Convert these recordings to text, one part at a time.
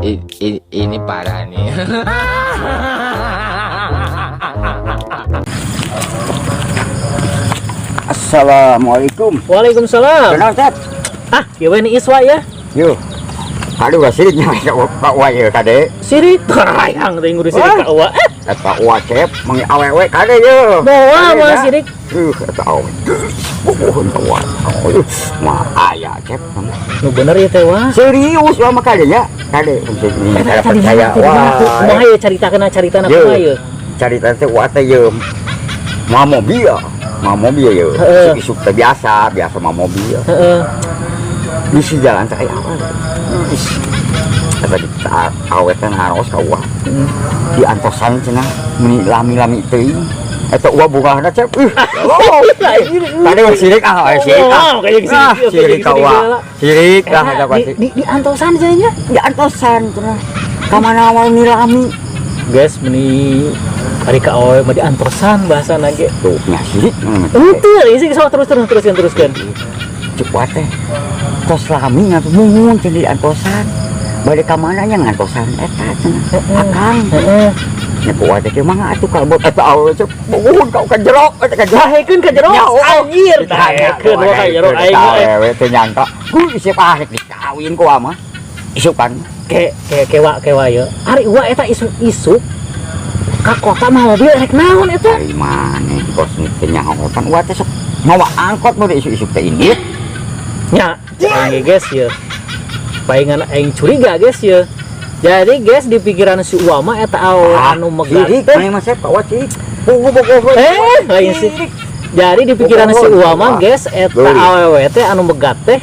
Ini parah nih. Assalamualaikum. Waalaikumsalam. Kenal, Ustaz? Ah, ieu we ni Iswa ya. Yo. Aduh, sirik nya ka ka uwa ieu kade. Sirik tarayang teh ngurus sirik ka uwa. Eh, Eta uwa cep mangi awewe kade ye. Moal moal sirik. Eta awewe. Bobohon ka uwa. Oh, mah aya cep. Nu bener ya teh wah. Serius wah mah kade nya. Kade Eta saya percaya wah. wah. Kumaha ye caritana caritana Ye. kumaha ye? Carita teh uwa teh ye. Mawa mobil. Mawa mobil ye. Heeh. Isuk-isuk teh biasa, biasa mawa mobil. Heeh. Bisi jalan teh aya awewe. Eta di awe teh naros ka uwa. Di antosan cenah meni lami-lami teuing. Eta uwa bungahna cep. Ih. Tadi mah sirik ah, eh, sirik ah. Oh, kayak sirik, Ah, kayak sirik ka sirik uwa. heula. Sirik lah eta Eta pasti. di antosan cenah nya. Di antosan cenah. Ka mana wae meni lami. Guys, meni ari ka awewe mah di antosan bahasana ge. Tuh nya sirik. Henteu, isi sok terus terus teruskeun teruskeun. Cek uwa teh. Tos lami atuh muhun cenah di antosan. Bade ka mana nya ngantosan eta cenah. Akang. Heeh. Nya ku uwa teh kieu mangga atuh kalebet eta awewe cek bogohun ka ka jero eta ka jero. Dahekeun ka jero. Ya, oh. Anjir, dahekeun wa ka jero aing mah. Awewe teh nyangka, "Ku isep ah rek dikawin ku ama." Isukan. Ke ke kewa kewa ye. Ari uwa eta isuk-isuk ka kota mah mobil rek naon eta? Dari mana kos teh nyahotan uwa teh sok mawa angkot mah isuk-isuk teh indit. Nya, aing ge guys ye. Palingan aing curiga guys ye. Jadi guys di pikiran si Uwa mah eta awewe anu megat sirik teh. maneh mah sep ka uwa sirik. Pugu bogoh. Eh, lain sih. Jadi di pikiran si Uwa mah guys eta Geulis. awewe teh anu megat teh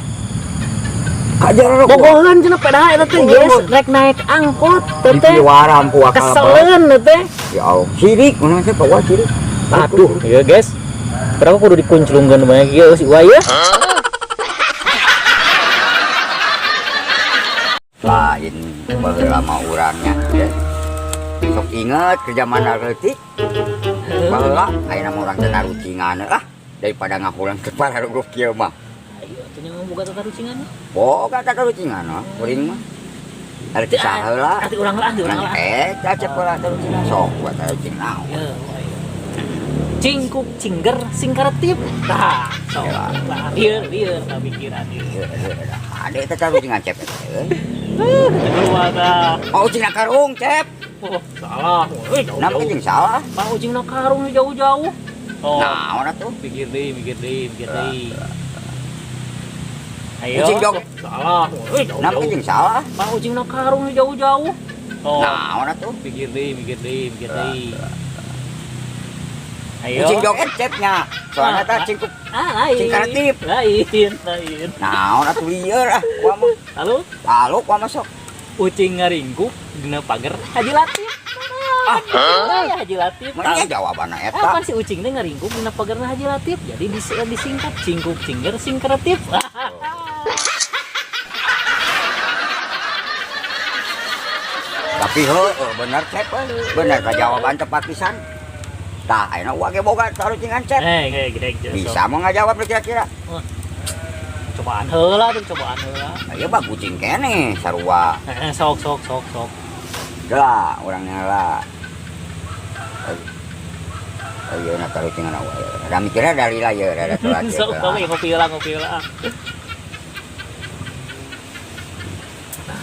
Ka jero bogohan cenah pedah eta teh guys rek naik angkot teh teh. Dipiwaram ku akal. Keseleun teh. Ya Allah, sirik maneh mah sep ka uwa sirik. Aduh, ya guys. Berapa kudu dikunclungkeun bae ieu si Uwa ye? Lain baheula mah urangnya. Sok inget ke zaman leutik. Baheula ayeuna mah urang teh tarucingan lah daripada ngahulang ke pararuguh kieu mah. Ayo atuh nya boga tatarucingan. Boga tatarucingan mah kuring mah. Ari teh saha heula. Ati urang lah, ati urang lah. Eh, cacep heula tarucingan sok buat tarucingan naon. Ya, ayo. Cingkuk cingger singkaretip. Tah, sok. Tah, lieur lieur tah pikiran ieu. Ade teh tarucingan cep eta euy. Kedua tah. Oh, ucing na karung cep. Oh, salah. Euy, Kenapa jauh-jauh. jeung salah? Pak ucing na karung jauh-jauh. Oh, Naon atuh? mikir deui, mikir deui, mikir deui. Ayo. Ucing jog. Salah. Euy, Kenapa jauh-jauh. jeung salah? Pak ucing na karung jauh-jauh. Oh, Naon atuh? mikir deui, mikir deui, mikir deui. Ayo. Ucing joget cepnya. Soalnya tah cingkuk Ah, lain. Cingkaretip. Lain, lain. Naon atuh lieur ah kuah mah. Lalu Lalu kuah mah sok. ucing ngaringkuk dina pagar Haji Latif. Ah, ya Haji Latif. Mana jawabanna Ah, eta? kan si ucing teh ngaringkuk dina pagarna Haji Latif. Jadi disingkat cingkuk cingger singkretif. Tapi heueuh bener cep euy. Bener ka jawaban tepat pisan. Tah ayeuna uwa ge boga tarucingan cep. Eh, eh, gede gede. Bisa mau ngajawab kira-kira. Cobaan heula tuh, cobaan heula. Ieu mah kucing keneh sarua. Eh, sok sok sok sok. Lah, urangnya lah. Oh iya, nak tarucingan awak. Da mikirnya dari lah ya, rada telat. Sok sok ya ngopi heula, ngopi heula.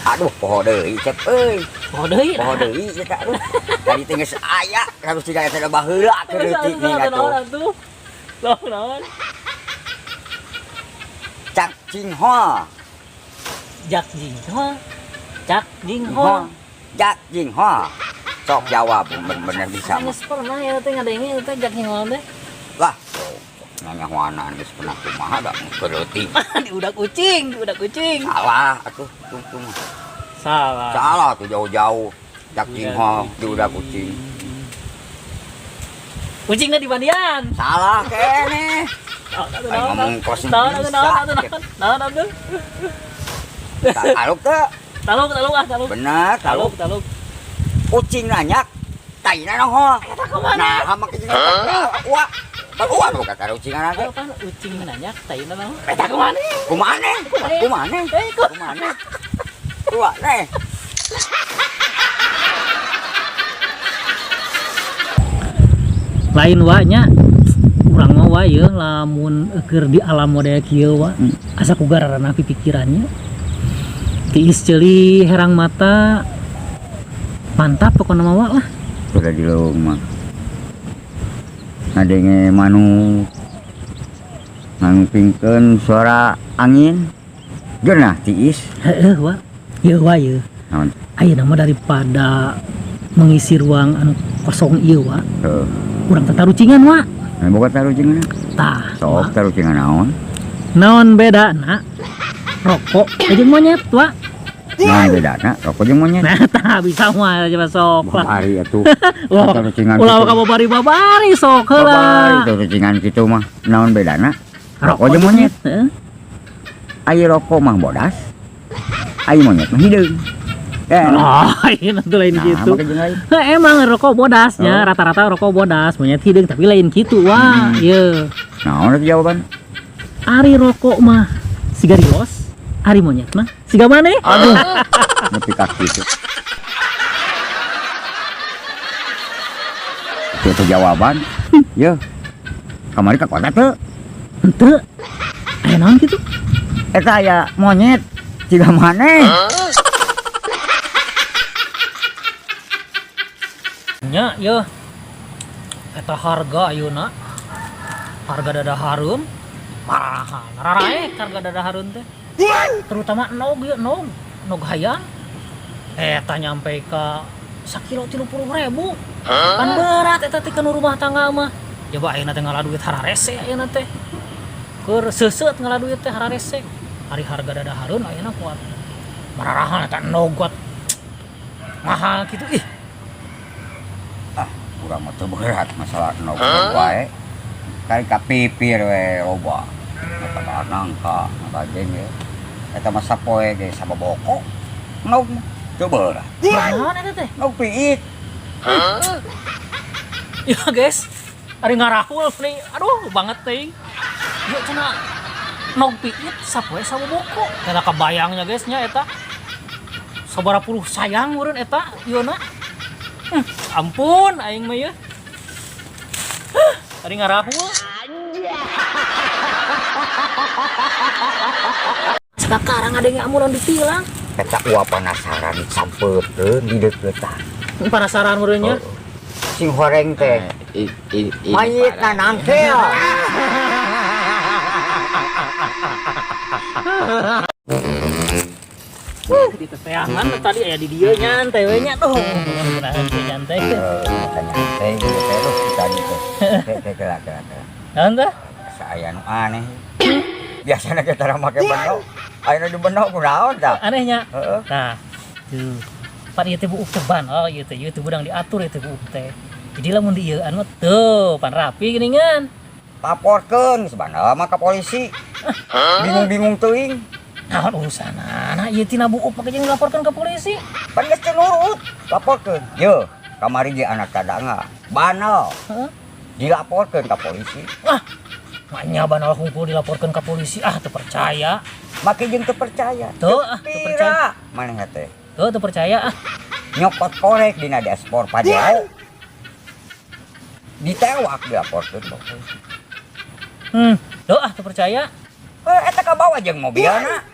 Aduh, poho deui cep euy. Poho deui. Poho deui eta aduh. Tadi teh geus aya harus tidak eta baheula keur leutik nih atuh. Loh, naon? Cak Cing Hoa. Jak Jing Hoa. Cak Jing Hoa. Jak Jing Hoa. Sok jawab bener-bener bisa mah. Geus pernah ya teh ngadenge teh Jak Jing Hoa teh. Lah, nanya hoana geus pernah kumaha da keur leutik. Di udak kucing, di udak kucing. Salah atuh tuh mah. Salah. Salah tuh jauh-jauh. Jak Jing Hoa di udak kucing. Kucingna di mandian. Salah keneh. Aing ngomong kos Naon bisa. naon naon naon naon. Taluk teu? Taluk taluk ah taluk. Bener, Taluk taluk. taluk. Kucing nanyak, taina nongol. Eta kumaha? Nah, make jeung uwa. Uwa nu kata ucingan Ayo kan ucing nanyak taina naon? Eta kumaha? Kumane? Kumane? Eh, Kumane? Kumaha? Lain wa nya urang mah wa ye lamun keur di alam model kieu wa. Asa ku gararana pikirannya. Tiis ceuli herang mata. Mantap pokokna mah wa lah. Udah di leuweung mah. Ngadenge manuk. Ngangupingkeun suara angin. Geunah tiis. Heeh wa. Ieu wa ieu. Naon? Ayeuna mah daripada mengisi ruang anu kosong ieu wa. Heeh. Urang teh tarucingan wa. Nah, boga tarucingan. Tah. Sok tarucingan naon? Naon bedana rokok jeung monyet wa? Naon bedana rokok jeung monyet? Nah, tah bisa mah coba sok lah. Babari atuh. Wah, Tarucingan ulah kitu. ka babari-babari sok heula. Babari tarucingan kitu mah. Naon bedana? Rokok jeung monyet. Heeh. Ai rokok mah bodas. Ai monyet mah hideung. Eh, Oh, ini tuh lain nah, gitu. make jeung lain. Heh, emang rokok bodasnya, Oh. rata-rata rokok bodas, monyet hideung tapi lain gitu wah. Ieu. Naon eta jawaban? Ari rokok mah siga rios, ari monyet mah siga maneh. Aduh. Nepi ka kitu. Itu jawaban. Ye. Kamari ka kota teu. Henteu. Aya naon kitu? Eta aya monyet siga maneh. Nya yeuh. Eta harga ayeuna. Harga dadahareun mahal. Raraek harga dadahareun teh. Terutama nog ieu nog, nog hayam. Eta nyampe ka sakilo 30.000. Pan berat eta teh kana rumah tangga mah. Coba ayeuna teh ngala duit hararese ayeuna teh. Keur seuseut ngala duit teh hararese. Ari harga dadahareun ayeuna kuat. Mararahan eta nog kuat. Mahal kitu ih. Ah, urang mah teu berat masalah nog wae. Kali ka pipir we loba. Eta ka nangka, ka jeung ge. Eta mah sapoe ge sababoko. Nog mah teu berat. Naon eta teh? Nog piit. Ya guys, ari ngarahul nih, aduh banget teh. Yuk cenah nog piit sapoe sababoko. Eta kabayangnya guys nya eta. Sabaraha puluh sayang meureun eta ieu na. Ampun aing mah ieu. Huh, ari ngarahul. Sekarang ada yang amuran ditilang. Eta uap penasaran disampeurkeun di deuketan. Penasaran meureun nya. Sing horeng teh. Ini Mayit parah. nangkel. Di teteangan tadi aya di dieu nyantai we nya tuh. Mudah-mudahan teh nyantai. Nyantai gitu terus kita gitu. Teh teh lah teh. Naon teh? Saya nu aneh. Biasanya kita tara make bendo. Ayeuna di bendo kunaon tah? Anehnya. Heeh. Nah, tuh. Pan ieu teh buuk teh ban. Oh, ieu teh ieu teh budang diatur ieu teh buuk teh. Jadi lamun di ieuan mah tuh pan rapi geuningan. Laporkeun sebenarnya mah ka polisi. Bingung-bingung teuing. Naon urusanana ieu tina buuk make jeung dilaporkeun ke polisi. Pan geus teu nurut. Laporkeun. Ye, kamari ge anak tadangga. Banal. Heeh. Dilaporkeun ka polisi. Wah, maknya banal hungkul dilaporkeun ke polisi. Ah, teu percaya. Make jeung teu percaya. Tuh, ah, teu percaya. Maneh teh? Tuh, teu percaya ah. Nyokot korek dina dashboard Pajero. Ditewak dilaporkeun ka polisi. Tuh ah, teu percaya. Eta kabawa jeung mobilna.